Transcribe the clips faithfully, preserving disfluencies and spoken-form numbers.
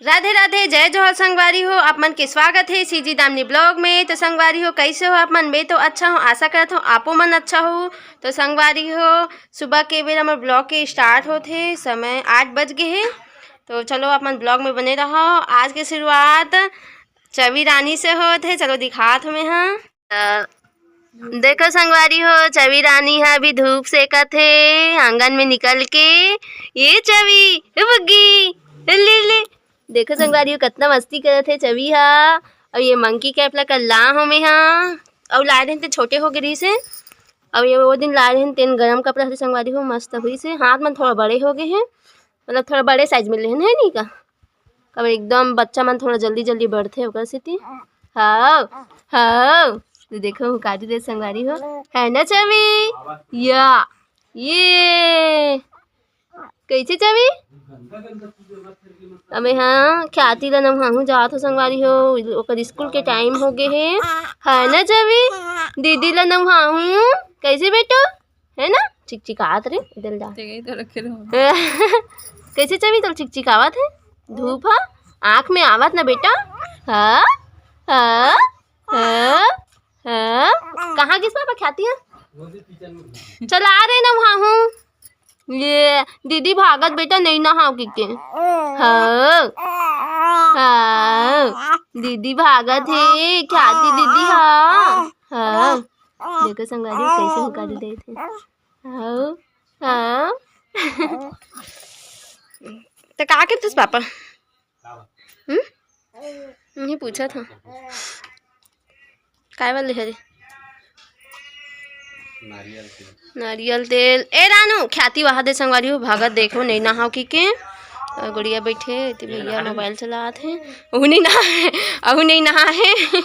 राधे राधे, जय जोहार संगवारी हो, आप मन के स्वागत हे सीजी दामनी ब्लॉग में। तो संगवारी हो, कैसे हो आप मन? मैं तो अच्छा हूँ, आशा करत हूँ आपो मन अच्छा हो। तो संगवारी हो, सुबह के बेरा हमर ब्लॉग के स्टार्ट होत हे, समय आठ बज गे हे। तो चलो, आप मन ब्लॉग में बने रहो। आज के शुरुआत चवी रानी से होत हे, चलो दिखात हूँ मैं हा। देखो संगवारी हो, चवी रानी ह अभी धूप सेकत हे आंगन में निकल के। ये चवी, ए बुग्गी, ए ले ले। देखो संगवारी हो, कतना मस्ती करत हे चवी ह। अउ ये मंकी कैप ला कल ला हो में हा, अउ लाए रहेन ते छोटे हो गे रहिस हे। अउ ये वो दिन लाए रहेन तेन गरम कपड़ा हरे संगवारी हो, मस्त हुई से। हाथ मन थोड़ा बड़े हो गे हे, मतलब थोड़ा बड़े साइज में लेहन हे नी का, काबर एकदम बच्चा मन थोड़ा जल्दी जल्दी बढ़थे ओकर सेती। हाव, हाव। तो देखो हुकारी दे संगवारी हो, है ना चवी? या, ये कैसे चवी? अबे हाँ, ख्याति ला नहाहूँ जात हो संगवारी हो, ओकर स्कूल के टाइम हो गे हे। है ना चवी? दीदी ला नहाहूँ। कैसे बेटू? है ना? चिकचिकात रे, इधर जा। ते गई तो रखे रहो। कैसे चवी तोर चिकचिकावत हे? धूप ह आँख में आवत ना बेटा। हाँ, हाँ, हाँ, हाँ। कहाँ गिस पापा ख्याति ह? चला रे नहाहूँ। ये दीदी भागत बेटा, नहीं नहाव किके। हाँ, हाँ, दीदी भागत हे, ख्याति दीदी। हाँ, हाँ। देखो संगवारी कैसे हुकारी देत हे। हाँ, हाँ। तो का करतस पापा? हम्म? नहीं पूछा था। काय वाले हरे? नारियल तेल। नारियल तेल। ए रानू, ख्याति वहा दे संगवारी हो, भागत देखो, नहीं नहाव किके। अउ गुड़िया बैठे, ते भैया मोबाइल चलात हे। अहू नहीं नहा हे, अहू नहीं नहा हे।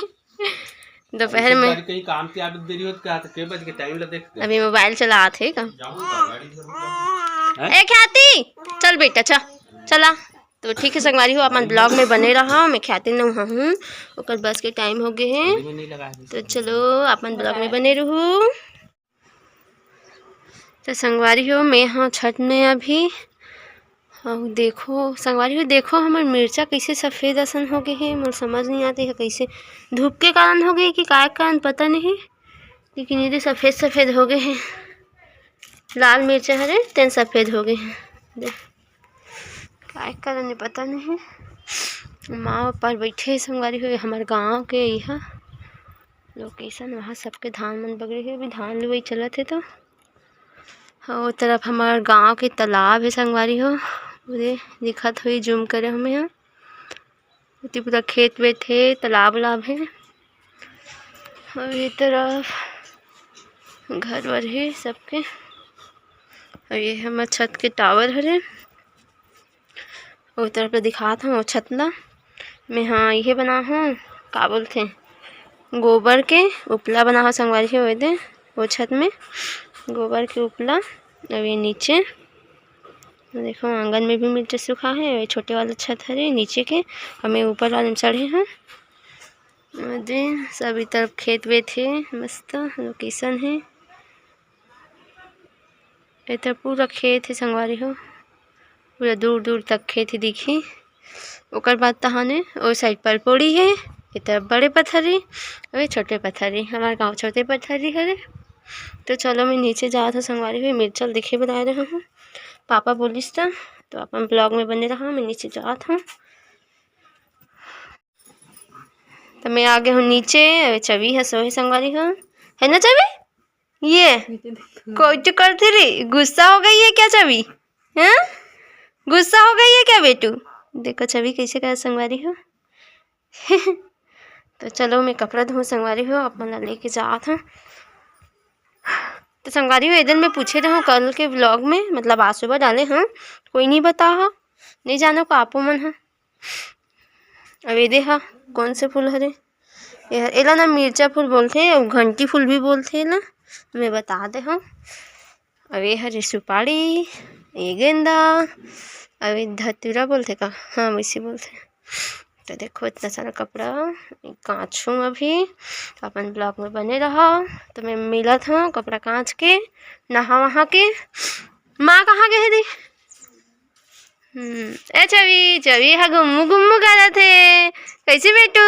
दोपहर में कहीं काम के आदत देरी होत का, तो के बज के टाइम ला देख के। अभी मोबाइल चलात हे का? हैं? ए ख्याति, चल बेटा, चल, चला। तो ठीक है संगवारी हो, अपन ब्लॉग में बने रहा। मैं ख्याति नहाहूँ, ओकर बस के टाइम हो गे हे। अभी नहीं लगा है। तो चलो, अपन ब्लॉग में बने रहू। तो संगवारी हो, मैं हाँ छत में अभी। अउ देखो संगवारी हो, देखो हमर मिर्चा कैसे सफेद असन हो गे हे। मोर समझ नहीं आते हे कैसे, धूप के कारण हो गे कि काय कारण, पता नहीं, लेकिन ये सफेद सफेद हो गे हे। लाल मिर्चा हरे, तेन सफेद हो गे हे। देख, काय कारण हे पता नहीं। माँ ऊपर बैठे हे संगवारी हो, हमर गाँव के इहा लोकेशन, वहाँ सबके धान मन बगरे हे। अभी धान लुवई चलत हे तो। हाँ, वो तरफ हमार गाँव के तालाब हे संगवारी हो, उरे दिखत होई, जूम करे हमें यहाँ। ओती पूरा खेत वेत हे, तालाब उलाब हे। अउ ये तरफ घर वर हे सबके। अउ ये हमर छत के टावर हरे। ओ तरफ ले दिखात हव छत ला। मैं हाँ इहे बना हूँ, का बोलथे, गोबर के उपला बना हूँ संगवारी हो, दे वो छत में गोबर के उपला। अउ ये नीचे देखो, आंगन में भी मिर्चा सूखा हे। ये छोटे वाला छत हरे नीचे के, हमें ऊपर वाले में चढ़े हैं। अउ दे सब इधर खेत वेत हे, मस्त लोकेशन हे। एता पूरा खेत हे संगवारी हो, पूरा दूर दूर तक खेत ही दिखही। ओकर बाद तहाने ओ साइड पर पौड़ी हे, एता बड़े पत्थर हे, अउ ये छोटे पत्थर हे। हमार गाँव छोटे पत्थर ही हरे। तो चलो, मैं नीचे जात हूँ संगवारी हो, मिर्चा ल देखे बर आए रहे हूँ, पापा बोलिस त। तो अपन ब्लॉग में बने रहा, मैं नीचे जात हूँ। तो मैं आ गए हूँ नीचे। अबे चवी ह सोहे संगवारी हो, है ना चवी? ये कोई तो करती रही, गुस्सा हो गई है क्या चवी? हैं, गुस्सा हो गई है क्या बेटू? देखो चवी कैसे करे संगवारी हो। तो चलो मैं कपड़ा धो संगवारी हो, अपन ला लेके जात हूँ। तो संगवारी हो, ए दिन मैं पूछे रहूँ कल के ब्लॉग में, मतलब आज सुबह डाले हूँ, कोई नहीं बता हा, नहीं जानो का आपो मन हा। अब ये दे हा, कौन से फूल हरे? ये हर, एला ना मिर्चा फूल बोलथे अउ घंटी फूल भी बोलथे एला, मैं बता दे हूँ। अब ये हरे सुपारी, ये गेंदा, अब ये धतूरा बोलथे का? हाँ, वैसे बोलथे। तो देखो इतना सारा कपड़ा कांचू अभी, तो अपन ब्लॉग में बने रहा। तो मैं मिलत हूँ कपड़ा कांच के, नहा वहा के। माँ कहाँ गए दी? हम्म, ए छवि, छवि ह गुम्मू गुम्मू करत हे। कैसे बेटू?